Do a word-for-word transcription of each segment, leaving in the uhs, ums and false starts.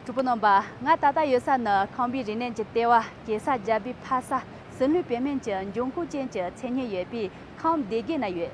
གྲོགས་པོ་རྣམ་པ། ང་ད་ལྟ་ཡོད་ས་ནི་ཁམས་པའི་རིག་གནས་ཀྱི་ལྟེ་བ་གེ་སར་རྒྱལ་པོའི་ཕ་ས་སྲིན་ལུས་བེད་སྨན་གྱི་འབྱུང་ཁུངས་ཅན་གྱི་མཚན་སྙན་ཡོད་པའི་ཁམས་སྡེ་དགེ་ན་ཡོད།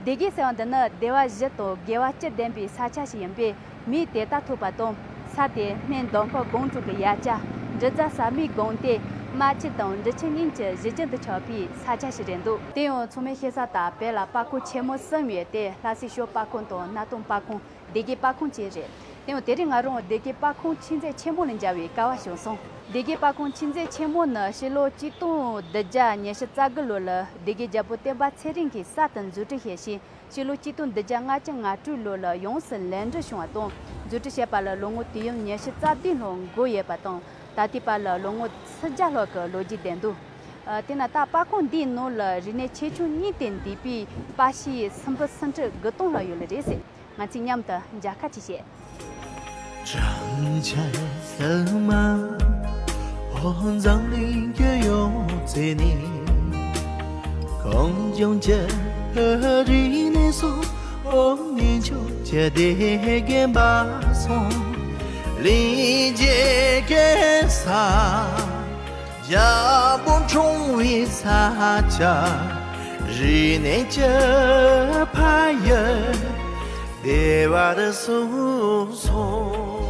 སྡེ་དགེ་ཟེར་བ་འདི་ནི་སྡེ་བ་བཞི་དང་དགེ་བ་བཅུ་ལྡན་པའི་ས་ཆ་ཞིག་ཡིན་པས། མིའི་དེ་ལྟར་ཐོས་པ་དང་། ས་དེ་སྨན་ལྡུམ་ར་སྒང་དྲུག་གི་ཡ་གྱལ་འབྲི་རྫ་ཟབ་མོའི་སྒང་སྟེང་རྨ་ཆུ་དང་འབྲི་ཆུ་གཉིས་ཀྱི་གཞི་རྒྱུན་དུ་ཆགས་པའི་ས་ཆ་ཞིག་རེད་འདུག་དེ་ཡང་ཚང་མས་ཤེས་གསལ་ལྟར་བོད་ལ་པར་ཁང་ཆེན་མོ་གསུམ་ཡོད་དེ། ལྷ་སའི་ཞོལ་པར་ཁང་དང་སྣར་ཐང་པར་ཁང་། སྡེ་དགེ་པར་ཁང་བཅས་རེད། དེ་ཡང་དེ་རིང་ང་རང་སྡེ་དགེ་པར་ཁང་ཆོས་མཛོད་ཆེན་མོ་ལ་མཇལ་བའི་སྐལ་བ་བྱུང་སོང་། སྡེ་དགེ་པར་ཁང་ཆོས་མཛོད་ཆེན་མོ་ནི་ཕྱི་ལོ་ཆིག་སྟོང་བདུན་བརྒྱ་ཉི་ཤུ་རྩ་དགུ་ལོ་ལ་སྡེ་དགེ་རྒྱལ་པོ་སྟོན་པ་ཚེ་རིང་གིས་གསར་དུ་འཛུགས་སྐྲུན་བྱས་ཤིང་། ཕྱི་ལོ་ཆིག་སྟོང་བདུན་བརྒྱ་ལྔ་བཅུ་ང་དྲུག་ལོ་ལ་ཡོངས་སུ་ལེགས་འགྲུབ་བྱུང་བ་དང་། འཛུགས་སྐྲུན་བྱས་པ་ལ་ལོ་ངོ་དུས་ཡུན་ཉི་ཤུ་རྩ་བདུན་ལྷག་འགོར་ཡོད་པ་དང་། ད་ལྟའི་བར་ལ་ལོ་ངོ་སུམ་བརྒྱ་ལྷག་གི་ལོ་རྒྱུས་ལྡན་འདུག་ཨ། དེས་ན་ད་པར་ཁང་འདིའི་ནང་ལ་རིག་གནས་ཆེ་ཆུང་གཉིས་དང་འདུས་པའི་པར་ཤིང་སུམ་བརྒྱ་སུམ་ཁྲི་དགུ་སྟོང་ལྷག་ཡོད་ལེ་རེད་ཟེར། ང་ཚོས་མཉམ་དུ་མཇལ་ཁ་ཅིག་བྱེད། བགྲང་བྱ་སིལ་མ་ཧོ་འཛམ་གླིང་གི་ཡང་རྩེ་ནས། གངས་ལྗོངས་ཀྱི་རིག་གནས་སོགས། ཨོ་གནས་མཆོག་གི་སྡེ་དགེ་པ་སངས། ལས་རྒྱས་གེ་སར་རྒྱལ་པོ་འཁྲུངས་པའི་ས་ཆ། རིག་གནས་ཀྱི་ཕ་ཡུལ་བདེ་བར་གསུངས་སོང་།